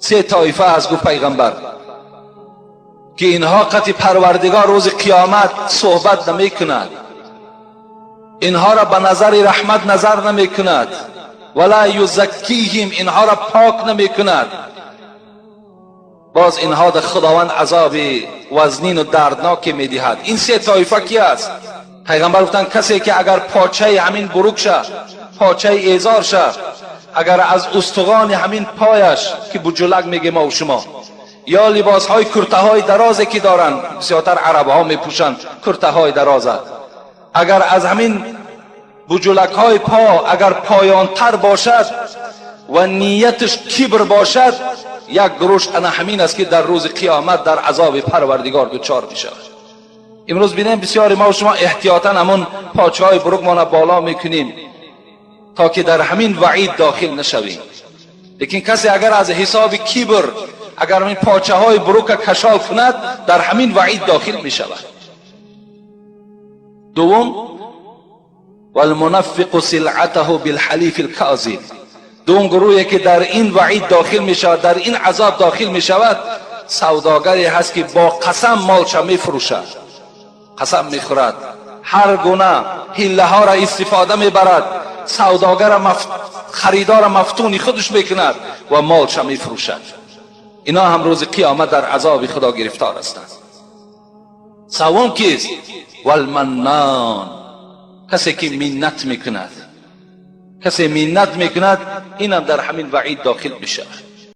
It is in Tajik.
Се тоифа аст, гуфт пайғамбар, ки инҳо қати Парвардигор рӯзи қиёмат суҳбат намекунад, инҳоро ба назари раҳмат назар намекунад, ولا یزکیهم, инҳоро пок намекунад. Боз инҳо дар Худованд азоби вазнину дардноке медиҳад. Ин се тоифа ки аст? Пайғамбар гуфтанд: касе ки агар почаи ҳамин бурукша, почаи эзорша, агар аз устухони ҳамин пояш, ки буҷулак мегем мо шумо, ё либосҳои куртаҳои дарозе ки доранд, бисёртар арабҳо мепӯшанд куртаҳои дароза, агар аз ҳамин буҷулакҳои по агар поёнтар бошад ва нияташ кибр бошад, як гурӯш ана ҳамин аст, ки дар рӯзи қиёмат дар азоби Парвардигор дучор мешавад. Имрӯз бинем, бисёри мо шумо эҳтиётан ҳамон почаҳои бурукмона боло мекунем, то ки дар ҳамин ваъид дохил нашавем. Лекин касе агар аз ҳисоби кибр агар ҳамин почаҳои бурука кашол кунад, дар ҳамин ваъид дохил мешавад. Дуввум: والمنفق سلعته بالحلیف الکاذب. دوم گروهی که در این وعید داخل می شود، در این عذاب داخل می شود، سوداگری هست که با قسم مالش می فروشد، قسم می خورد، هر گونه حیله ها را استفاده می برد، سوداگر خریدار مفتونی خودش میکند و مالش می فروشد. اینا هم روز قیامت در عذاب خدا گرفتار هستند. سوم کیست؟ والمنان, کسی که منت میکند. کسی منت میکند، اینم در همین وعید داخل میشود.